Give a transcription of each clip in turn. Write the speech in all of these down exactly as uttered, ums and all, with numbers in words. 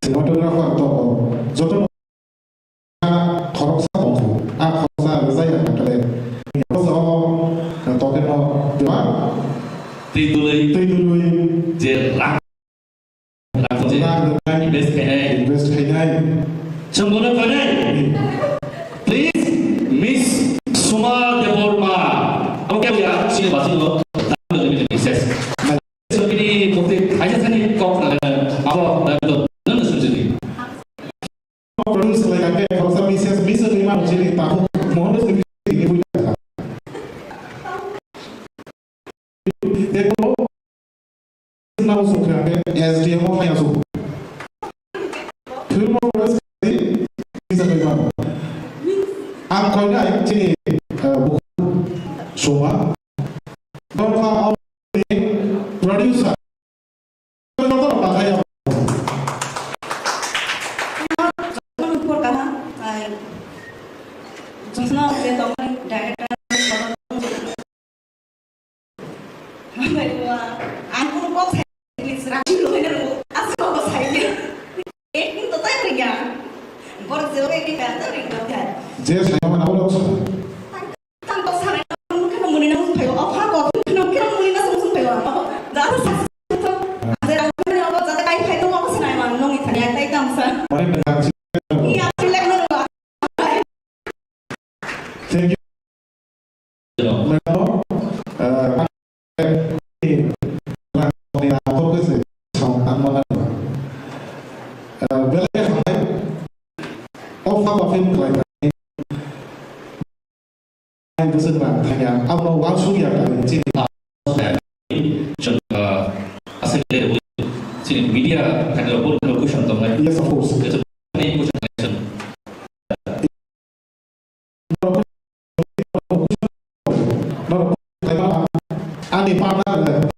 cinematographer tongo, joto khoroksa tongo, a khoroksa rwjak ya kale. Joto tokeno bebak twi dului, twi dului je rang, rang je rang rwnai, invest khainai, invest khainai. Chwng bono khainai. Please, Miss Suma Debbarma. Oke, ya, sini basi lo. Thank you, Miss. Sini bukti aja sini kok na abo na to na sujudi. Produce like a for some Missus Miss Rima Chili Tahu Mohan Sri Ibu. Deko na usuk ya S D M o ya usuk. Film of Rose Miss Rima. Ang koi na chini buku Suma. Bangla producer. Ang kok sai, please, rang lo na ro. Asal ko sai ni. Acting to tai ringa. Bor zero acting ka to ringa. Je sai mana ulo. Tang tok sanai nung kheno muni nang sung phaio. O pha ko kheno kheno muni na sung sung phaio. Jata sa to. Ase rang kheno abo jata kai phai to abo sanai man nung ithani ai tai tam sa. Mari nang si. Iya, pilek nung ba. Thank you. Madam, uh, belai hambai. O pha ba film khlai. Bwswk rang thangya, abono uansukya kha chini. Chwng, ah, aswk le chini media thani rok bono question tongnai. Yes, of course. Ani question nai chwng. Ani partner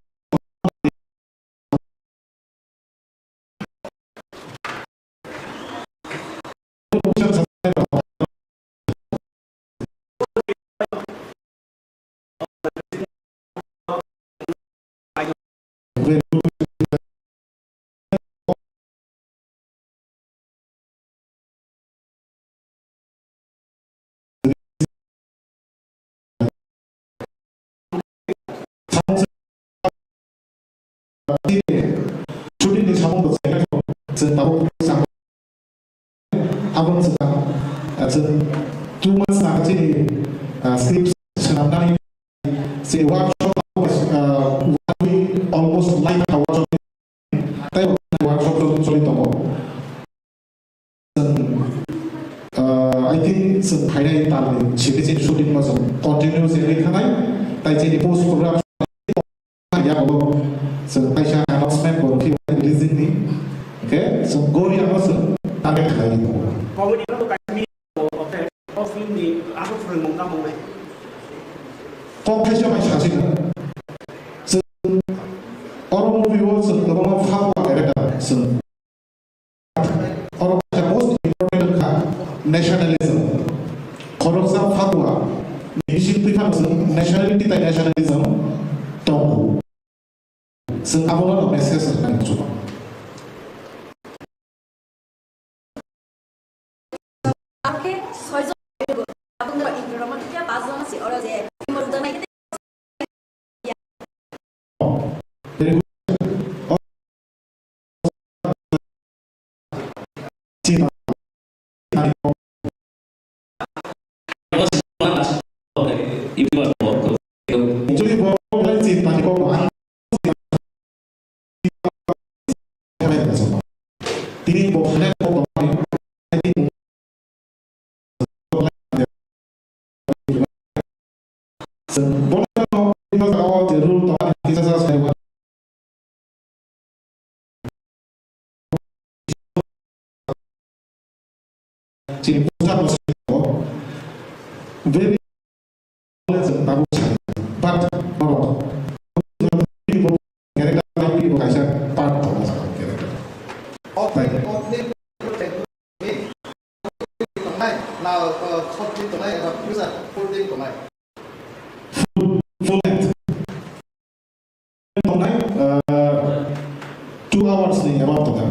Shooting ni samung bo chwng tabuk samung. Aboni swkang, ah, chwng two months na chini, ah, script swnamnani chini workshop, ah, one week almost live workshop, tei workshop choli tongo. Chwng, ah, I think chwng phainai talni simi chini shooting no chwng continue chengwi thanai, tei chini post program Yago chwng kaisa announcement bo rwkhe releasing ni, hwnkhe chwng Goria no chwng target khlaiwi tongo. Comedy no kaisa mi o, o, o film ni aswk swrwngmung tamo wngnai. Kok kaisa bai sachina. Chwng oro movie o chwng kwbangma Phagua character chwng Oro kaisa most important wngkha nationalism. Khoroksa Phagua ni bising twi phano chwng nationality tei nationalism tongo. Chwng abono no message rwna muchungo. Akhe soijon abo wngkha intro rok, khe pass jona si oro je timo rwjaknai khe. Actually, bo belai chin tani kok bo ang tini bo belai kok bo Chwng bono tini o jaga o je rule tongmani kisa sa sai. Chini puja no sai ko. Very chwng tabuk sai. But norok character bo kaisa part tongo character. Okay. Tongnai, na, uh, short film tongnai, eba full film tongnai? Full, full length. Tongnai, uh, two hours ni above tongnai.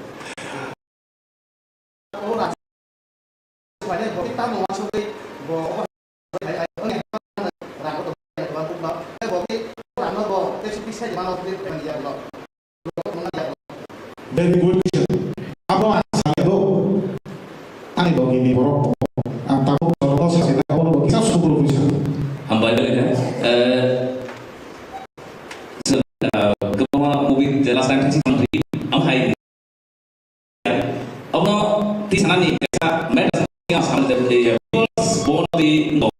Very good question. Abo ang sale do. Ani logi ni borok tongo. Ang tabuk chwla no sasi na, abo no kisa sugro bisa. Hambai bai kha. Eh, so, eh, kwbangma movie the last time thangsi thangri. Ang hai. Omo tisanani kaisa matter yang sama de, eh, viewers bono di no.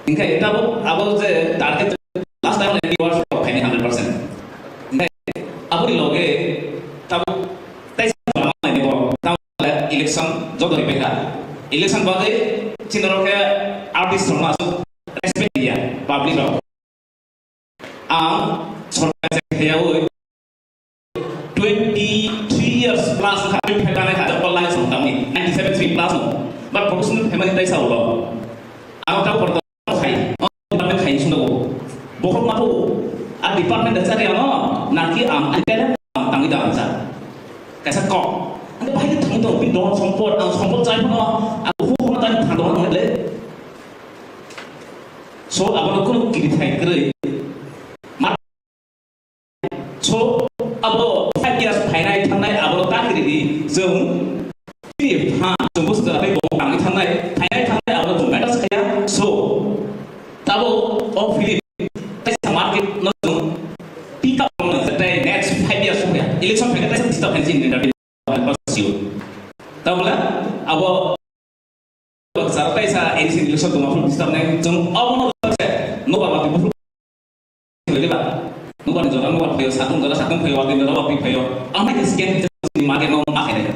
Hingke tabuk abo je target last time ni viewers rok phaini hundred percent. Hingke aboni loge tabuk tei sama ni bo tabuk election joto ni pekha. Election bagwi chini rok khe artist rok no aswk respect ya public rok. Ang sorkar se khayawi twenty three years plus kha, twenty five tanai kha, double line song tamni, ninety seven three plus no. But professional family tai sa ulo. Ang ta porda khai, ang department khai sung dago. Bokhok ma tu, a department da chari ano, naki ang, ang talent ang tangi da ang sa. Kaisa kok. Ang bahai tangi to, bin don sompot, ang sompot chai phano, ang hu hu tan phano ang le. So, abono kuno kiri thai kwrwi. So, abo five years phainai thangnai abono ta kiri di, chwng chini phan chwng bwswk jora tei bo tangwi thangnai, phainai thangnai abono chwng matters khaya. So, tabo o film kaisa market no chwng pick up on the next five years khaya. Election phaikha kaisa disturb khainai chini entertainment. Tabole abo Sar kaisa A D C election tongma phuru disturb nai, chwng obono se nobar watwi buphuru khlai diba? Nobar ni jora nobar phaio, satung jora satung phaio, watwi jora watwi phaio. Amai khe scam khe chini market no ma khainai.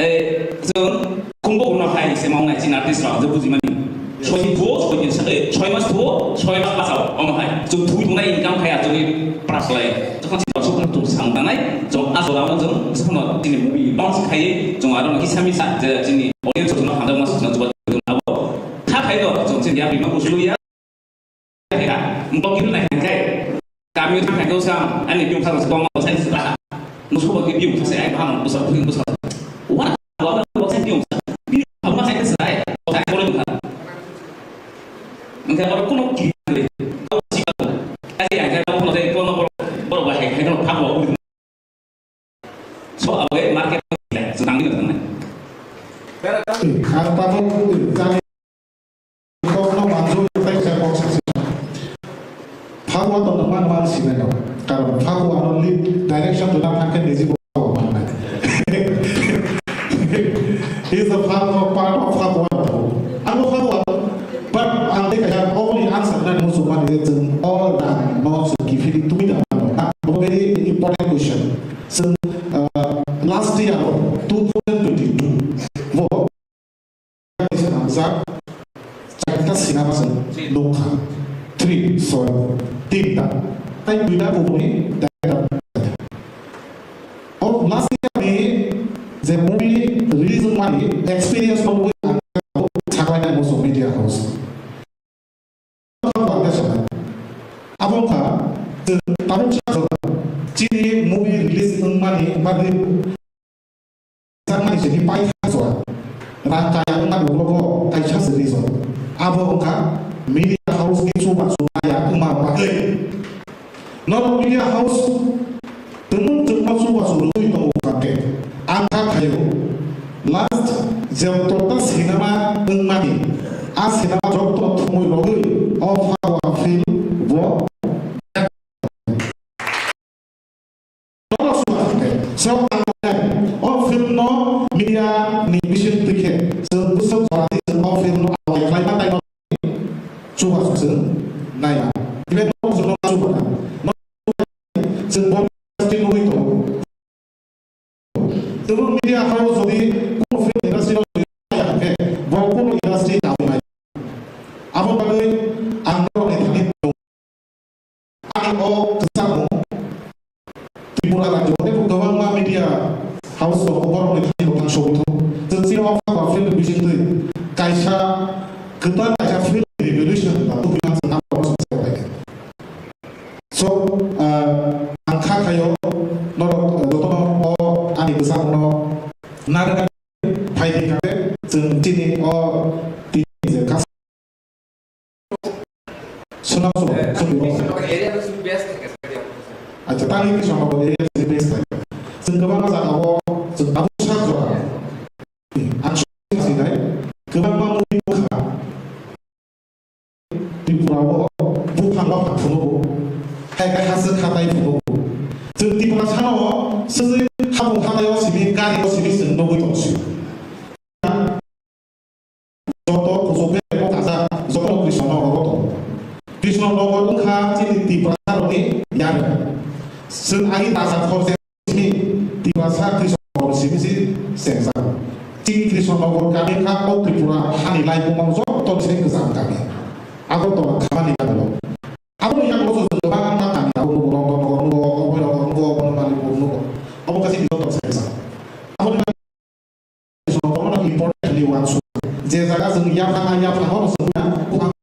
Eh, chwng kumbo kumno hai se ma wngnai chini artist rok je bujimani. Soi bo, soi din sa, eh, soi mas bo, soi mas pasao, omo hai. Chwng thui thungnai income khaya chwngni pra khlai. Jokhon chini dosok rok chwng sang tangnai, chwng a jora o chwng, jokhon chini movie launch khai, chwng aro kisa misa je chini audience rok no hamjakma sujuna chuba chwng abo. Kha khai do, chwng chini yapri ma uslu ya. Kha, mukok kiru nai khai. Kami thang khai do sang, ani biung thang sa bang ma sai sa. Musu ba ki biung sa ai bang musa, musa. Wa, wa, wa, sai biung sa. Bi, ma sai sa ai. Sai ko lu kha. Mungkin baru kuno kiri. Kau sih kau. Ai, ai, kau kuno deh, kuno baru, baru bahaya, hai kuno phago. So, awe market, sedang ini, sedang ini. Ang tabuk jani kokno manjui tei kok saksa. Phagua to nangma nangma sinai no. Karon phagua no lead direction to nang thangkhe niji bo manai. He is a phagua, part of phagua. Ang phagua, but ang tei kaisa oboni answer na musu mani je chwng o rang no chwng kiphilwi twi da mano. Bo very important question. Chwng, uh, last year two thousand twenty-two bo swnamjak charta sinema chwng nukha. Three, sorry, tinta. Tai duita kubuni director. O last year ni je movie release wngmani experience no wi ang saklainai musu media house. Abo wngkha, chwng tabuk sa jora chini movie release wngmani bagwi jakmani simi paikha jora. Rang kaya wngmani ulo kaisa se reason. Abo wngkha media house ni chubachu naya wngma bagwi. Norok media house tumung chukma chubachu rwui tongo kha khe. Ang kha khaio. Last je tokta sinema wngmani, a sinema jokto thumui rogwi o Phagua film bo norok chubachu khe. So ang o film no media ni bising twi khe chwng bwswk jora di chwng o film no alai khlai ma tai no chubachu chwng nai ma. Ibe norok chwng no chubachu. Chwng bo industry nugwi tongo. Tebo media house jodi kuno film industry no jodi nai khe, bo kuno industry nai nai. Abo bagwi ang norok ni thani ang o kwchangmung Tripura rajyo tei kwbangma media house rok borok ni thani bo thang sogwi thung. Chwng chini o Phagua film bising twi kaisa kwtal kaisa film revolution ba tubui man chwng abo rok swng. So, ah, ang kha khaio, norok, ah, jotono o ani bwsakno narwknani, Chwng chini o tini je kas-, Swnam swnam, swnam. Acha, tangwi Krishnanagar area sini base khlai. Chwng kwbangma jagao, chwng abo sak jora. Ang sini sinai, kwbangma mui bwkha. Tripura o buphang buphang phunukgo, hai khe hachwk hatai phunukgo. Chwng Tiprasano swngwi habung hatai o simi, gari o simi chwng nugwi tong sio. Joto kuchuk khe bo kaisa, joto Krishnanagar o tongo. Krishnanagar wngkha chini Tiprasarokni yarwng. Chwng ani basa khorse simi Tiprasa Krishnanagar simi si sengjak. Chini Krishnanagar kami kha o Tripura hani laibuma joto se kwcham kami. Agartala khamani kami o. Aboni yago chwng kwbangma kami abo nugo, Ranganagar nugo, Abhainagar nugo, Banmalipuram nugo. Abo kaisa joto sengjak. Aboni Importantly uansukha. Je jaga chwng yaphang, yaphang, oro chwng